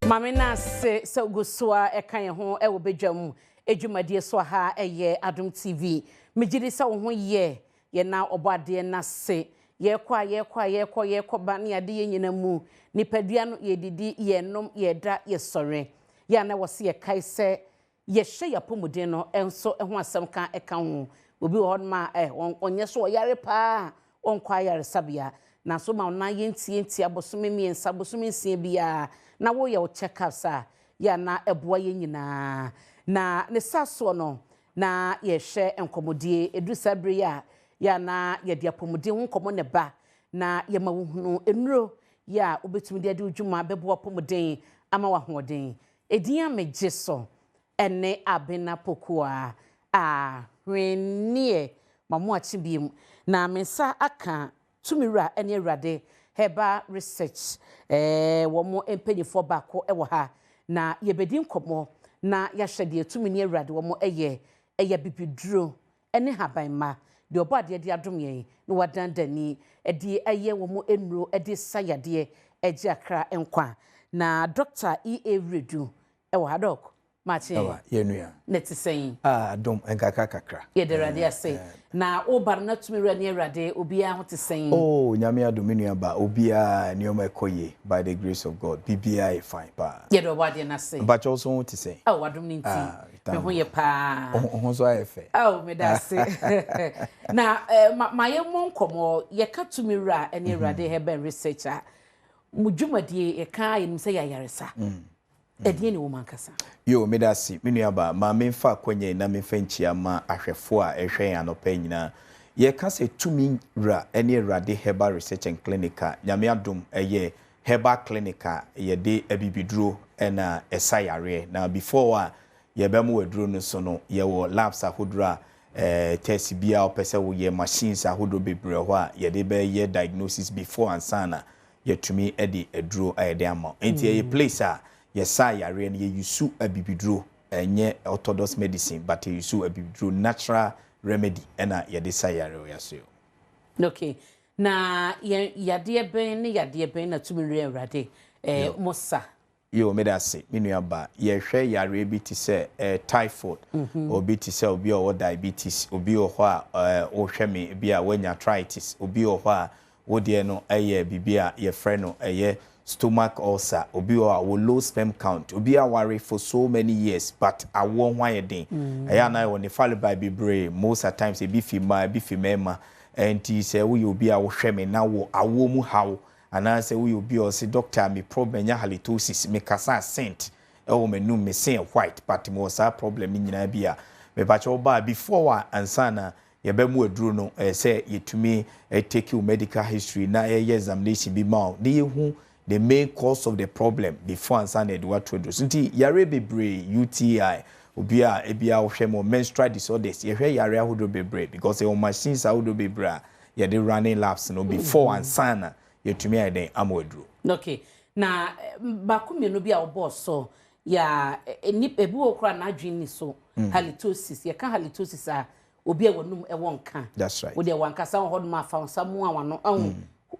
Maame no ase sɛ ogu so a ɛka yɛn ho wɔ badwam dwumadie so ha ɛyɛ Adom TV. Megye di sɛ wo ho yɛ yɛn na ɔbɔ adeɛ no ase. Yɛkɔ a yɛkɔ a yɛkɔ yɛkɔ ba ne ade yɛn nyina mu. Nipadua no yɛdidi, yɛnom, yɛda, yɛsɔre. Yɛ a na wɔ se yɛkae sɛ yɛhyɛ yɛn apɔmuden no nso ho asɛm ka ɛka ho. Obi wɔ hɔnom a ɛ ɔnyɛ so ɔyare paa ɔnkɔ ayaresabea. Nanso ma wo nan yɛ ntiantia bosome 3, bosome 6 biara na woyɛ wo check-ups a yɛ a na ɛboa yɛn nyinaa. Na ne sa soɔ no na yɛhwɛ nkɔmmɔdie. Ɛduru saa berɛ yi a yɛ a na yɛde apɔmuden ho nkɔmmɔ ne ba na yɛma wo hunu nnuro yɛ a wobɛtumi de adi wo dwuma bɛboa apɔmuden ama w'ahoɔden. Edin a megye so ɛne Abena Pokuaa a hwenneɛ ma mo akye biem na me nsa aka Tumiwura ne Awurade Herbal Research wɔn mpanyinfoɔ baako wɔ ha na yɛbɛdi nkɔmmɔ na yɛahwɛ deɛ tumi ne Awurade wɔn ɛyɛ ɛyɛ bibiduro ne habanma deɛ ɔbɔ adeɛ de adom yɛn na wadandani de ɛyɛ wɔn nnuro de sa yadeɛ ɛgye akra nkwa na Dr. E.A. Wiredu ɛwɔ ha. Doc, maakye. Ɛwa, yɛn Na te sɛn? Ah, adom nkakra kakra. Yɛde Awurade ase. Na woba no na tumi wura ne Awurade obiara ho te sɛn? Oh, Nyame adom, me nua ba, obiara nneɛma ɛkɔ yie by the grace of God. Biribiara yɛ fine paa. Yɛde ɔbɔ adeɛ no ase. Mpakyɛw so ho te sɛn? Oh, adom ne nti. Ah, me ho yɛ paa. Wo ho nso ayɛ fɛ. Oh, meda ase. Na ma yɛmmɔ nkɔmmɔ, yɛka tumi wura ne Awurade Herbal Research a, mo dwumadie yɛka yɛnim sɛ yɛayaresa. Ɛdeɛ ne wɔ mu ankasa? Yo, meda ase, me nua ba. Ma memfa akwannya yi na memfa nkyia ma ahwɛfoɔ a ɛhwɛ yɛn anɔpa yi nyinaa. Yɛka sɛ Tumi Wura ne Awurade Herbal Research and Clinic a, Nyame adom ɛyɛ herbal clinic a yɛde abibiduro na ɛsa yareɛ. Na before a yɛbɛmo aduro no so no, yɛwɔ labs ahodoɔ a test biara wopɛ sɛ woyɛ, machines ahodoɔ bebree wɔ hɔ a yɛde bɛyɛ diagnosis before ansa na yɛtumi de aduro a yɛde ama. Nti ɛyɛ place a yɛsa yareɛ no, yɛyusu abibiduro, ɛnyɛ orthodox medicine but yɛyusu abibiduro, natural remedy ɛna yɛde sa yareɛ wɔ yɛaso. Okay. Na yɛn yadeɛ bɛn ne yadeɛ bɛn na tumi wura Awurade mo sa? Yo, meda ase, me nua ba. Yɛhwɛ yareɛ bi te sɛ typhoid, obi te sɛ obi a ɔwɔ diabetes, obi wɔ hɔ a ɔhwɛ me bi a wanya arthritis, obi wɔ hɔ a wodeɛ no ɛyɛ biribi a yɛfrɛ no ɛyɛ stomach ulcer, obi wɔ hɔ a wɔ low sperm count, obi aware for so many years but awoɔ ho ayɛ den. Ɛyɛ anan wɔ ne falibai bebree, most at times ebi fi mmaa, ebi fi mmarima. Nti sɛ woyɛ obi a wohwɛ me na wɔ awoɔ mu haw, anaasɛ woyɛ obi a ɔse doctor me problem nya halitosis, me kasa scent ɛwɔ m'anum, me se white but me wɔ saa problem ne nyinaa bi a, mepakyɛ wo before a ansa na yɛbɛmu aduro no, ɛyɛ sɛ yɛtumi take your medical history na yɛyɛ examination bi ma wo na yɛhu the main cause of the problem before ansa na yɛde wato aduro so. Nti yare bebree, UTI, obi a ebi a wohwɛ mu menstrual disorders, yɛhwɛ yare ahodoɔ bebree because ɛwɔ machines ahodoɔ bebree a yɛde running labs no before ansa na yɛtumi ayɛ dɛn ama aduro. Okay. Na baako mmienu bi a wɔbɔɔ so yɛ ebi wɔ koraa n'adwene ni so, halitosis. Yɛka halitosis a, obi a wɔnum ɛwɔ nka. That's right. Wodeɛ wankasa wɔ hɔnom afa nsa mu a wano ɛho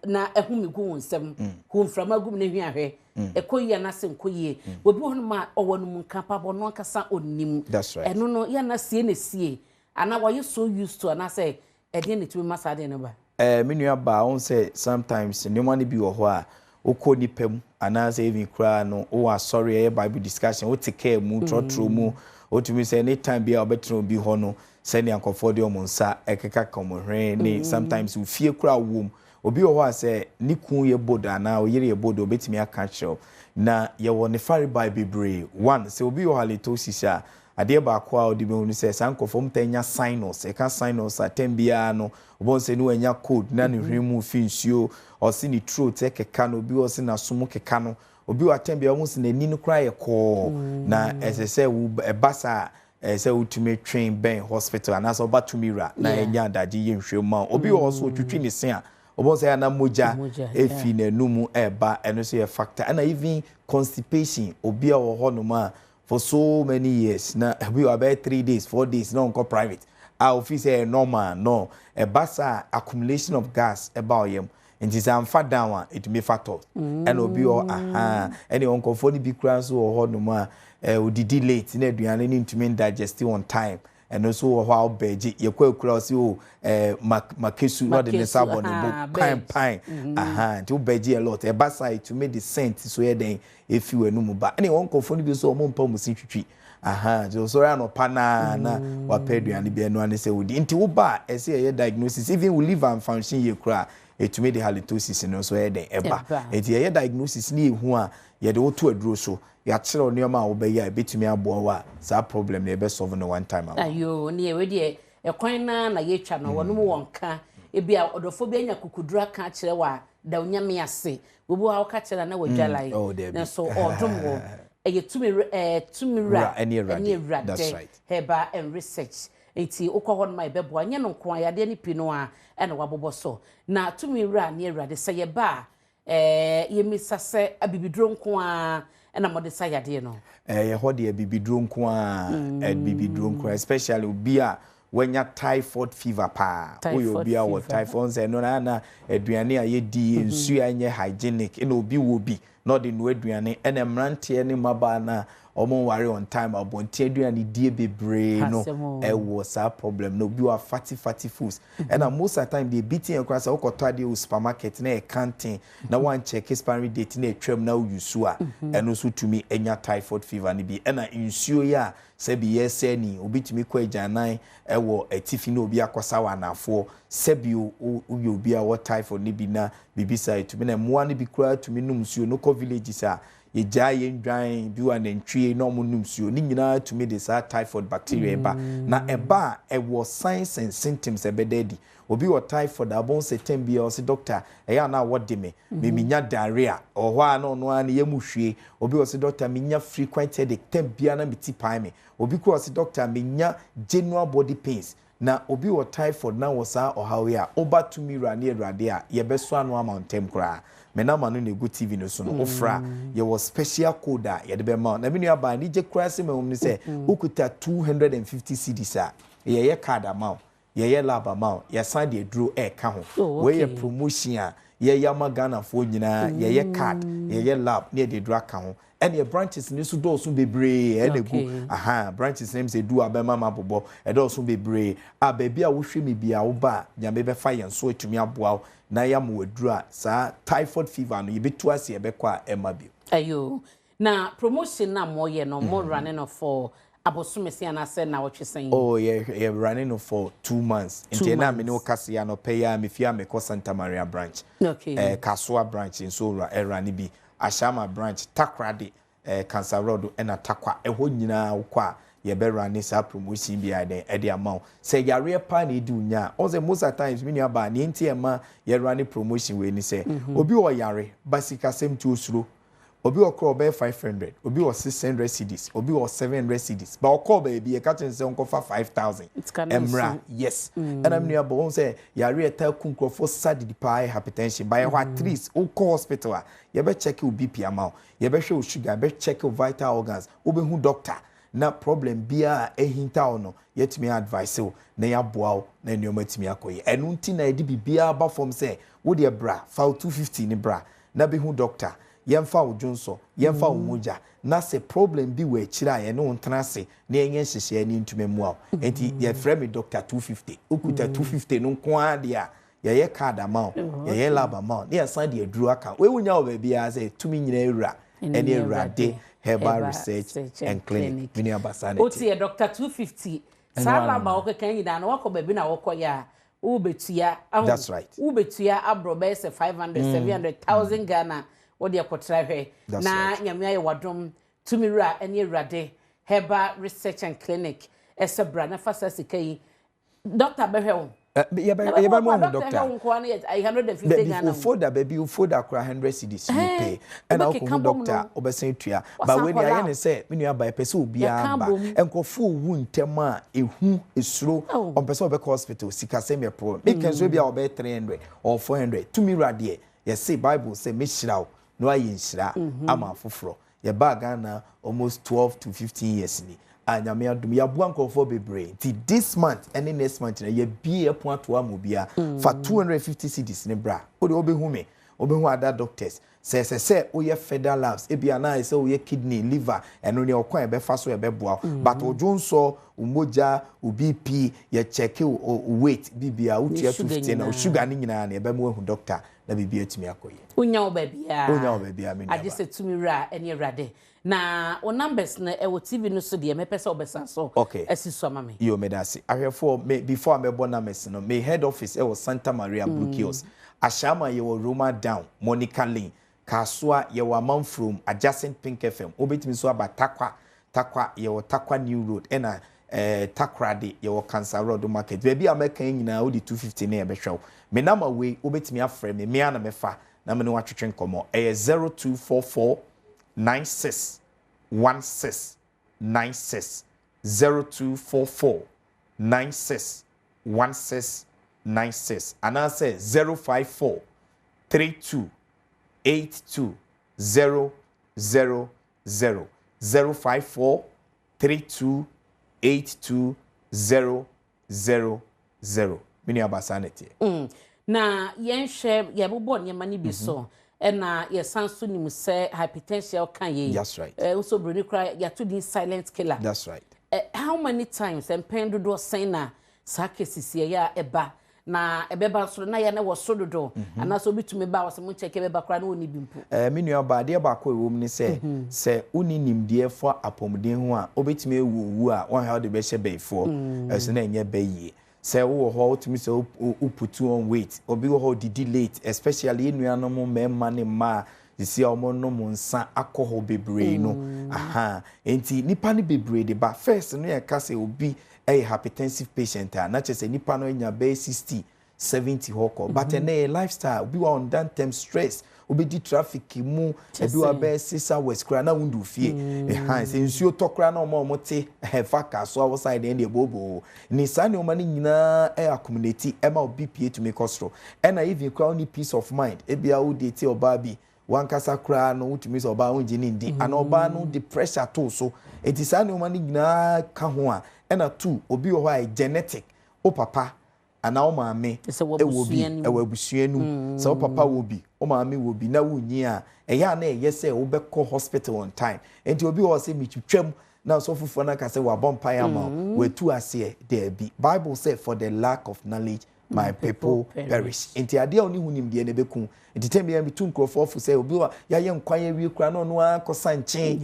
na ɛho mi gu wɔn nsam hu mframa gu mu ne hwɛ ahwɛ ɛkɔ yie anaasɛ nkɔ yie. Obi wɔ hɔnom a ɔwɔ no mu nka pa bɔ no ankasa onim. That's right. Ɛno no yɛ na sie na sie anaa wɔyɛ so used to anaasɛ ɛdeɛ na etumi ma saa deɛ no ba? Me nua baa, wɔn sɛ sometimes nneɛma no bi wɔ hɔ a wokɔ nipa mu anaasɛ even koraa no wowɔ asɔre ɛyɛ Bible discussion, wote kaa mu trɔtrɔ mu, wotumi sɛ anytime bi a wɔbɛtena obi hɔ no sɛnea nkɔfoɔ de wɔn nsa ɛkeka ka wɔn hwene ne sometimes ofie koraa wɔ mu, obi wɔ hɔ a sɛ ne kun yɛ bodo anaa oyere yɛ bodo, obetumi aka kyerɛw na yɛwɔ ne farebae bebree. One, sɛ obi wɔ halitosis a, adeɛ baako a ɔde bɛhu sɛ saa nkurɔfoɔ mu ta nya sinus. Ɛka sinus a, tɛm biara no ɔbɛn sɛ ne wanya cold na ne hwene mu fi nsuo, ɔsi ne throat ɛkeka no, obi wɔ sɛ n'asom keka no, obi wɔ atɛm biara ɔmo sɛ n'ani no koraa yɛ kɔɔ na ɛsɛ sɛ wo ɛba saa ɛsɛ sɛ wotumi twɛn bɛn hospital anaasɛ ɔba tumi wura na ɛnya adagye yɛ nhwɛ mu a obi wɔ hɔ so otwitwi ne se a, ɔbɛn sɛ ɛna mogya efi n'anum ɛɛba, ɛno nso yɛ factor. Ɛna even constipation, obi a wɔ hɔnom a for so many years na ebi wɔ abɛyɛ 3 days, 4 days na ɔnkɔ private a ofi sɛ ɛyɛ normal no, ɛba saa accumulation of gas ɛba ɔyam. Nti sɛ amfa down a, ɛtumi fa top. Ɛna obi wɔ aha, ɛne nkurɔfoɔ no bi koraa nso wɔ hɔ nom a odidi late na aduane no ntumi ndigest on time. Ɛno nso wɔ hɔ a wobɛgye yɛkɔ akura ɔsi o makesu na ɔde ne nsa abɔ ne bo pan pan aha. Nti wobɛgye a lot, ɛba saa ɛtumi de scent so yɛ den efi w'anum ba. Ɛne wɔn nkurɔfoɔ no bi nso wɔn mpa wɔn si twitwi aha. Nti ɔsɔre anɔpa naa na wapɛ aduane bi, ɛno ane sɛ wodi. Nti woba a, ɛsɛ yɛyɛ diagnosis. Even wo liver function yɛ koraa, ɛtumi de halitosis no nso yɛ den ɛba. Nti yɛyɛ diagnosis ne yɛhu a, yɛde woto aduro so, yɛakyerɛw nneɛma a wobɛyɛ a ɛbɛtumi aboa wo a saa problem no yɛbɛsolve no one time ama. Ayo, ne yɛwɛ deɛ ɛkwan na na yɛtwa no wɔnom wɔn ka ebi a ɔdɔfo bi anya kukuduro aka akyerɛ wɔ a da Onyame ase. Obi wɔ a wɔka kyerɛ na na wɔdwa lai. Oh, dabi. Nanso ɔdom wɔ ɛyɛ tumi tumi wura Wura ɛne Awurade. Ɛne Awurade. That's right. Herbal and Research. Nti wokɔ hɔ nom a, yɛbɛboa nyɛ no nko a yadeɛ no pii no a ɛna wabobɔ so na tumi wura ne Awurade sɛ yɛba a, yɛmmisa sɛ abibiduro nko a ɛna mɔde sa yadeɛ no? Ɛyɛ hɔ deɛ, bibiduro nko a, bibiduro nko a, especially obi a wanya typhoid fever paa. Woyɛ obi a wɔ fever. Typhoid sɛ ɛno na na aduane a yɛdi, nsuo a ɛnyɛ hygienic, ɛna obi wɔ bi na ɔde noa aduane, ɛna mmeranteɛ ne mmabaa na wɔn nware on time, abɔnten aduane die bebree no Asɛm o. ɛwɔ saa problem na obi wɔ fatty fatty foods. Ɛna most of the time deɛ ebi ti yɛn koraa sɛ wokɔtɔ adeɛ wɔ supermarket na yɛ canteen na wɔn check expiry date na atwam na woyi so a, ɛno nso tumi anya typhoid fever no bi. Ɛna nsuo yi a sɛbi yɛsɛ ni, obi tumi kɔ agyanan ɛwɔ atifi na obi akɔsa wɔ anafoɔ, sɛbi o woyɛ obi a wɔ typhoid no bi na biribi saa etumi na mmoa no bi koraa tumi nom nsuo no kɔ villages a yɛgyaa yɛn dwan bi wɔ anantwie na wɔn nom nsuo ne nyinaa tumi de saa typhoid bacteria ba. Na ɛba a, ɛwɔ signs and symptoms ɛbɛda adi. Obi wɔ typhoid abɔn sɛ tɛm bi a ɔsi, "Doctor, ɛyɛ ana wɔde me me minya diarrhea." Ɔwɔ hɔ a na ɔno ara ne yam hwie. Obi wɔ sɛ, "Doctor, minya frequent headache, tɛm bia na me ti pae me." Obi kura ɔsi, "Doctor, minya general body pains." Na obi wɔ typhoid na wɔ saa ɔhaw yi a, ɔba tumi wura ne Awurade a, yɛbɛso ano ama ntɛm koraa. Mɛ nama no na egu TV no so no, ofra yɛwɔ special code a yɛde bɛma wo. Na me nua baa anigye koraa sɛ mɛwom ne sɛ wokuta 250 cedis a, yɛyɛ card ama wo, yɛyɛ lab ama wo, yɛsan de aduro ɛɛka ho. Oh, Wɔyɛ promotion a yɛyɛ ama Ghanafoɔ nyinaa. Yɛyɛ card, yɛyɛ lab ne yɛde aduro aka ho. Ɛne branches ne so dɔɔso bebree ɛna egu aha. Branches ne sɛ du abɛma ma bobɔ, ɛdɔɔso bebree a baabi a wohwɛ mi bia woba a, Nyame bɛfa yɛn so atumi aboa wo na yɛama waduro a saa typhoid fever no yɛbɛtu ase, yɛbɛkɔ a ɛma bio. Ayo, na promotion na moyɛ no, mo running no for abosome sɛn anaasɛ na wɔtwe sɛn? Oh, yɛ running no for 2 months. Two Nti ɛna me ne wo months. kasa yi, anɔpɛ yi a mefie a mekɔ Santa Maria branch. Kasoa branch nso wura ɛra ne bi, Ashama branch, Takoradi, Cancer Road ɛna Takwa ɛhɔ nyinaa wokɔ a, yɛbɛra ne saa promotion bi a ɛdɛn ɛde ama wo sɛ yareɛ paa na ɛdi wo nya a. Ɔn sɛ most of times, me nua baa, neɛ nti ɛma yɛra ne promotion wei ni sɛ obi wɔ yare ba, sikasɛm nti osuro. Obi wɔ korɔ ɔbɛyɛ 500, obi wɔ 600 cedis, obi wɔ 700 cedis, ba ɔkɔɔ baabi yɛka kyerɛ no sɛ ɔnkɔfa 5,000 Sika no ɛmra. nso. Yes, ɛna me nua bɔ wɔn sɛ yare ɛta ku nkurɔfoɔ sa didi paa yɛ hypertension ba yɛ hɔ. At least wokɔ hospital a, yɛbɛcheck wo BP ama wo, yɛbɛhwɛ wo sugar, yɛbɛcheck wo vital organs, wobɛhu doctor na problem biara a ɛhinta wo no, yɛtumi advice wo na yɛaboa wo na nneɛma tumi akɔ yie. Ɛno nti na yɛde biribiara ba fam sɛ wodeɛ bra, fa wo 250 ne bra na bɛhu doctor, yɛmfa wo dwonsɔ, yɛmfa wo mogya, na sɛ problem bi wɔ akyire a, yɛne wo ntena ase na yɛnyɛ nhyehyɛeɛ ne ntumi mmoa wo. Nti yɛfrɛ me Doctor 250. Wokuta 250 no nko ara deɛ a, yɛyɛ card ama wo, yɛyɛ lab ama wo, ne yɛsan de aduro aka. Wei wonya wɔ baabiara sɛ tumi nyinaa awura ɛne Awurade Herbal Research and Clinic. Me nua basa ne Wote te yɛ Doctor 250 saa. Ɛno Lab a ano. wɔkeka nyinaa no, wakɔ baabi na wɔkɔyɛ a, wobɛtua ahu. That's right. Wobɛtua aborɔ bɛyɛ sɛ 500, 700 thousand Ghana wode akɔtra hwɛ. That's Na right. Nyame ayɛ wadom, tumi wura ne Awurade Herbal Research and Clinic ɛsɛ bra na fa saa sika yi, doctor bɛhwɛ wo. Yɛbɛma ɔhu doctor. Hwɛ wo nkoa no yɛ 150 Baabi Ghana. O folder, baabi o folder kora 100 cedis you pay, ɛna Wobɛkeka wokɔhu bom doctor, no. wobɛsan tua. Wasan Ba wei kɔ ni ayɛ lab. ne sɛ me nua ba, ɛpɛ sɛ obiara Yɛka ba. bom. Nkurɔfoɔ owu ntɛm a ehu esuro. Oh. Ɔmpɛ sɛ ɔbɛkɔ hospital, sikasɛm yɛ problem. Meka nso bi a ɔbɛyɛ 300 or 400. Tumi wura deɛ, yɛse Bible sɛ mehyira wo na wayɛ nhyira ama afoforɔ. Yɛbaa Ghana almost 12 to 15 years ni. A Nyame adom, yɛaboa nkurɔfoɔ bebree. Nti this month ɛne next month na yɛbie ɛpon ato ama obiara. Fa 250 cedis ne bra. Wode wobɛhu me, wobɛhu other doctors. Sɛ ɛsɛ sɛ woyɛ further labs, ebi anaa ɛsɛ woyɛ kidney, liver, ɛno deɛ ɔkwan a ɛbɛfa so ɛbɛboa wo. But wo nsɔ, wo mogya, wo BP, yɛkyɛke wo weight, bibia wotua 250 na wo sugar ne nyinaa na yɛbɛma woahu doctor na biribi atumi akɔ yie. Wonya wo baabiara. Wonya wo baabiara, me Agye nuaba. sɛ tumi wura ne Awurade. Na wo numbers no ɛwɔ TV no so deɛ, mɛpɛ sɛ wobɛsan so asi so ama me. Yo, meda ase. Ahwɛfoɔ, me before a mɛbɔ numbers no, me head office ɛwɔ Santa Maria, Blue Kiosk. Ashaiman yɛwɔ Roma Down, Monica Lane. Kasoa yɛwɔ Amanfurom, adjacent Pink FM. Wobɛtumi nso aba Tarkwa. Tarkwa yɛwɔ Tarkwa New Road, ɛna Takoradi yɛwɔ Cancer Road Market. Baabi a mɛka yi nyinaa wode 250 ne yɛbɛhwɛ wo. Me number wei wobɛtumi afrɛ me, me ara na mɛfa na me ne wo atwetwe nkɔmmɔ. Ɛyɛ 0244 96 16 96, 0244 96 16 96 anaasɛ 054 32 82 0 0 0, 054 32 82 0 0 0. Me nua ba, saa na ɛteɛ. Na yɛnhwɛ, yɛbobɔ nneɛma no bi so, ɛna yɛsan so nim sɛ hypertension ka yɛ. That's right. Nso buroni koraa yɛato din silent killer. That's right. How many times, mpɛn dodoɔ sɛn na saa cases yɛ a ɛba na ɛbɛba nso na yɛ ne wɔ so dodo, anaasɛ obi tumi ba wɔ sɛ mo nkyɛn bɛba koraa na wɔnni bi mpo? Me nua ba, adeɛ baako a ɛwɔ mu ne sɛ, sɛ wonni nimdeɛ fa apɔmuden ho a, wobɛtumi awu owu a wɔnhwɛ wode bɛhyɛ bɛyifoɔ ɛso na ɛnyɛ bɛ yie. Sɛ wowɔ hɔ, wotumi sɛ wo put on weight, obi wɔ hɔ didi late, especially yɛn nuanom mmarima ne mmaa sisi a wɔn nom nsa akɔ hɔ bebree no. Aha nti nipa no bebree de ba. First no, yɛka sɛ obi ɛyɛ hypertensive patient a, na kyerɛ sɛ nipa no anya bɛyɛ 60 70 hɔ kɔ, but ɛnɛ yɛ lifestyle. Obi wɔ ɔnda ntɛm, stress, obɛdi traffic mu, ebi wɔ bɛyɛ 6 hours koraa na wundu fie. Ɛhan sɛ nsuo tɔ koraa na ɔmo a ɔmo te ɛfa kaa so awɔ side ɛn deɛ booboo ne saa nneɛma no nyinaa ɛyɛ accumulate ɛma o BP etumi kɔ soro. Ɛna even koraa woni peace of mind, ebi a wodi ti ɔbaa bi wankasa koraa no, wotumi sɛ ɔbaa wongye ne ndi ana ɔbaa no de pressure to so. Eti saa nneɛma no nyinaa ka ho a. Ɛna two, obi wɔ hɔ a genetic, o papa anaa wo maame ɛwɔ bi, ɛwɔ abusua no mu. Sɛ wo papa wɔ bi, wo maame wɔ bi na wonyi a, ɛyɛ a na ɛyɛ sɛ wobɛkɔ hospital on time. Nti obi wɔ hɔ sɛ metwitwam na ɔsɔfofoɔ no aka sɛ wabɔ mpaeɛ ama wo, watu aseɛ. Daabi, Bible sɛ, "For the lack of knowledge my people perish." Nti adeɛ a ɔne ho nimdeɛ no bɛku. Nti tɛm biara metu nkurɔfoɔ fo sɛ obi wɔ yɛayɛ nkwan awie koraa na ɔno ara kɔsa nkyɛn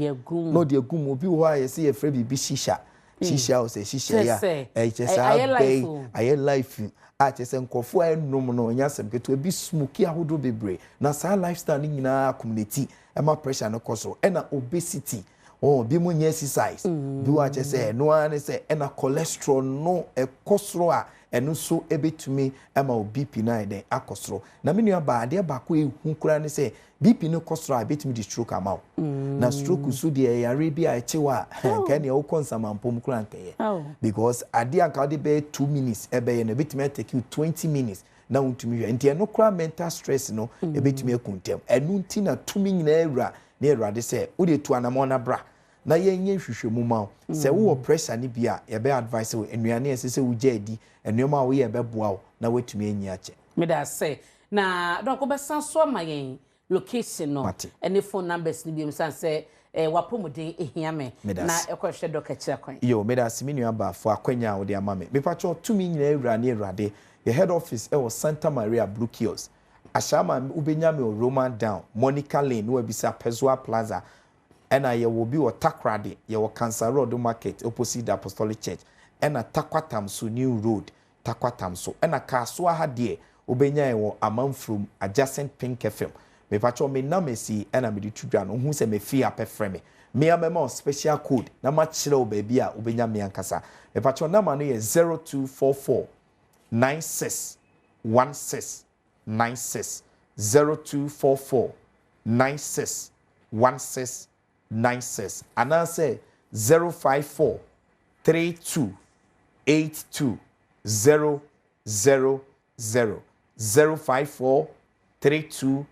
na ɔde agu mu. Obi wɔ hɔ a yɛsɛ yɛfrɛ biribi shisha, shisha o, sɛ shisha yi a ɛkyɛ saa bɛyi ayɛ life a kyerɛ sɛ nkurɔfoɔ a ɛnom no ɛnyɛ asɛm ketewa bi. Smoke ahodoɔ bebree na saa lifestyle no nyinaa accumulate ɛma pressure no kɔ soro. Ɛna obesity, ɔn bi mu nyɛ exercise bi wɔ akyɛ sɛ ɛno ara ne sɛ ɛna cholesterol no ɛkɔ soro a, ɛno nso ɛbɛtumi ɛma o BP no ayɛ dɛn akɔ soro. Na me nua baa, adeɛ baako ehu koraa ne sɛ BP no kɔ soro a, ɛbɛtumi de stroke ama wo. Na stroke nso deɛ, yare bi a ɛkye wɔ a nka nea wokɔ nsamanpom koraa nkɛyɛ, because adeɛ anka wode bɛyɛ 2 minutes ɛbɛyɛ no, ɛbɛtumi atake you 20 minutes na wontumi hwɛ. Nti ɛno koraa mental stress no ɛbɛtumi aku ntɛm. Ɛno nti na tumi nyinaa awura ne Awurade sɛ wode tu anammɔn na bra na yɛnyɛ nhwehwɛmu ma wo. Sɛ wowɔ pressure no bi a, yɛbɛ advice wo nnuane a ɛsɛ sɛ wogya adi, nneɛma a woyɛ ɛbɛboa wo na woatumi anyi akyɛ. Meda ase. Na Doc, wobɛsan so ama yɛn location no ɛne phone numbers no bi mu san sɛ wapɔmuden ehia me na ɛkɔhwɛ Doc akyira kwan. Yo, meda ase, me nua baafo, akwanya a wode ama me. Mepakyɛw, tumi nyinaa awura ne Awurade, yɛ head office ɛwɔ Santa Maria, Blue Kiosk. Ashaiman, wobɛnya me wɔ Roman Down, Monica Lane na wabisa Pezoa Plaza. Ɛna yɛwɔ bi wɔ Takoradi, yɛwɔ Cancer Road Market, opposite the Apostolic Church, ɛna Tarkwa so New Road, Tarkwa so. Ɛna Kasoa ha deɛ, wobɛnya yɛ wɔ Amanfurom, adjacent Pink FM. Mepakyɛw, me nam esi ɛna mede to dwa no wohu sɛ mefi apɛ frɛ me, mmea mɛma wo special code na makyerɛ wo baabi a wobɛnya me ankasa. Mepakyɛw, nama no yɛ 0244 96 16 96, 0244 96 16 96 anaasɛ 054 32 82 0 0 0, 054 32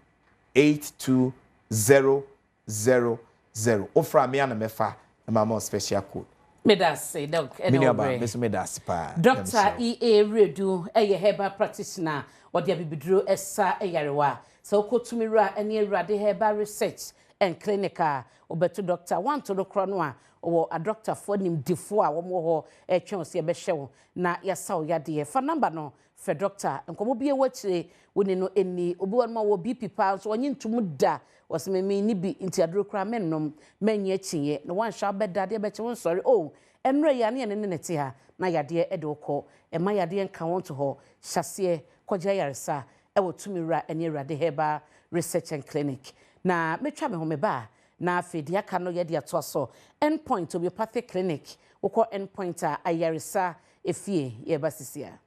82 0 0 0. Wofra me a na mɛfa na mama wo special code. Meda ase, Doc, Me ɛne wo nuabaa, berɛ. me nso meda ase paa. Nyame Dɔkta hyira wo. EA Wiredu yɛ herbal practitioner, ɔde abibiduro sa nyarewa. Sɛ wokɔ Tumiwura ne Awurade Herbal Research and Clinic a, wobɛto dɔkta. Woanto no korɔ no a, ɔwɔ adɔktafoɔ animdefoɔ a wɔwɔ hɔ retwɛn wo sɛ yɛbɛhwɛ wo na yɛasa wo yadeɛ. Fa number no frɛ dɔkta. Nkɔmmɔ biara wɔ akyire, wo ne no nni. Obi wɔ hɔnom a ɔwɔ BP paa nso ɔnnye ntom da. Ɔse me menni bi nti aduro koraa mennom. Mannye akyinnye na woanhwɛ a wobɛda adeɛ bɛkye wonsɔre. Oh, ɛnnora yi a ne yɛne ne na ɛte ha na yadeɛ de wo kɔ. Mma yadeɛ nka wo nto hɔ. Hyɛ aseɛ kɔgye ayaresa wɔ Tumi Wura ne Awurade Herbal Research and Clinic. Na mɛtwa me ho meba a, na afei deɛ aka no yɛde atoa so. End Point Homeopathic Clinic, wokɔ End Point a, ayaresa efie, yɛreba sisi a.